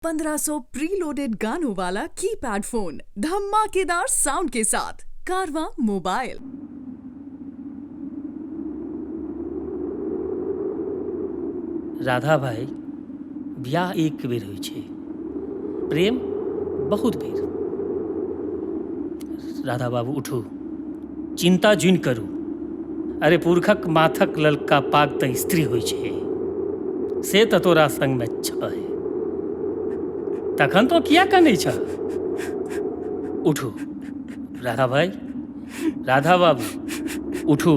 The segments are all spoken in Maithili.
1500 प्रीलोडेड गानों वाला कीपैड फोन धमाकेदार साउंड के साथ कारवा मोबाइल। राधा भाई, बियाह एक बेर होइ छै, प्रेम बहुत बेर। राधा बाबू उठू, चिंता जुनि करू। अरे पुरखक माथक ललका पाग तऽ स्त्री होइ छै, से तऽ तोरा संगमे छै, तखन तो किया कनै छह? उठू राधा भाई, राधा बाबू उठू,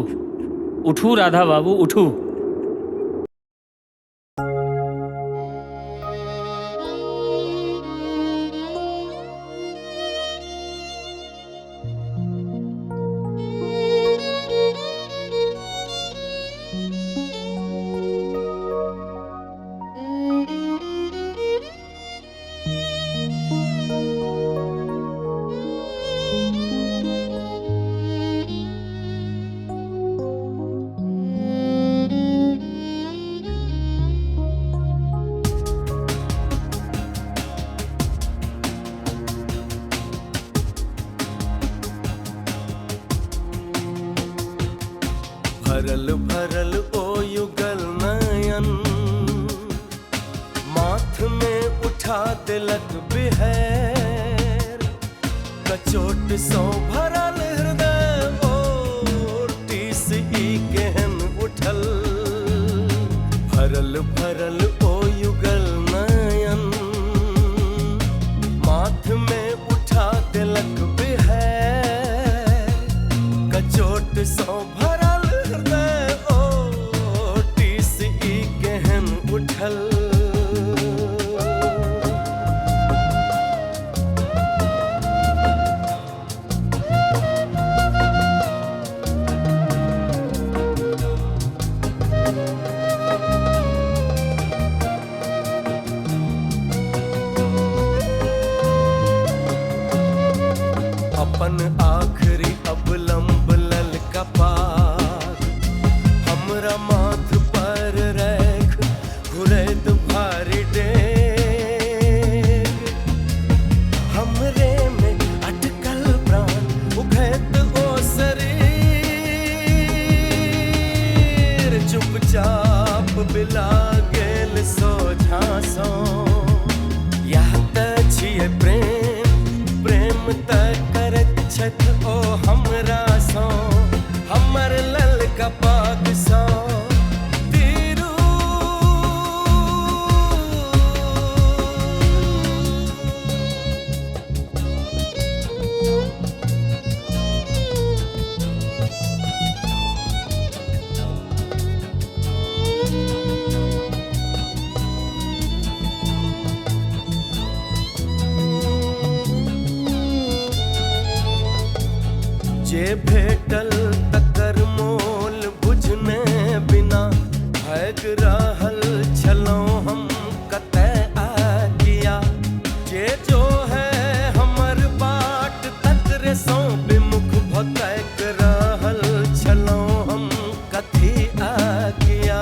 उठू राधा बाबू उठू। भरल भरल ओ युगल नयन माथ में उठा दिलक बिहैर, कचोट सौ भरल हृदय ओ टीस ई केहन उठल। भरल भरल ओ युगल नयन माथ में उठा दिलक बिहैर, कचोट सौ भरल हृदय ओ टीस ई केहन उठल। अपन आखिरी अवलंब ललका पाग हमरा माथ पर रख घुरैत भारी डेग, हमरे में अटकल प्राण उघैत ओ शरीर, चुपचाप बिला गेल सोझाँ सौं। यह तऽ छियै प्रेम, प्रेम तऽ करैत छथि ओ हमरा सौं, हमर ललका पाग सौं। तीरू जे भेटल तकर मोल बुझने बिना भागि रहल छलहुँ हम कतय आ किया, जे जो है हमर बाट तकरे सौं विमुख भटकि रहल छलहुँ हम कथी आ किया।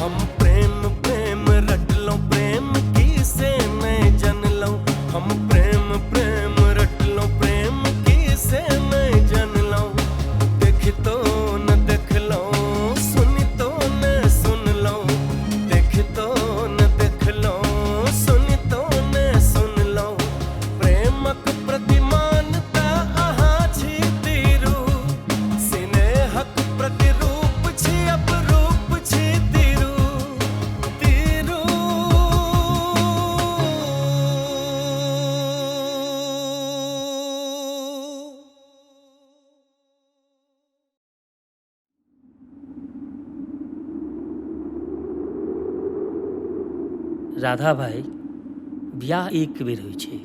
हम प्रेम प्रेम रटलहुँ, प्रेम की से नहि जनलहुँ, हम प्रेम प्रेम रटलहुँ, प्रेम की से नहि जनलहुँ, देखितो न देखलहुँ सुनितो न सुनलहुँ, देखितो न देखलहुँ सुनितो न सुनलहुँ, प्रेमक प्रतिमान तऽ अहाँ छी तीरू, स्नेहक प्रतिरूप छी अपरूप छी तीरू, तीरू। राधा भाई, बियाह एक बेर होइ छै,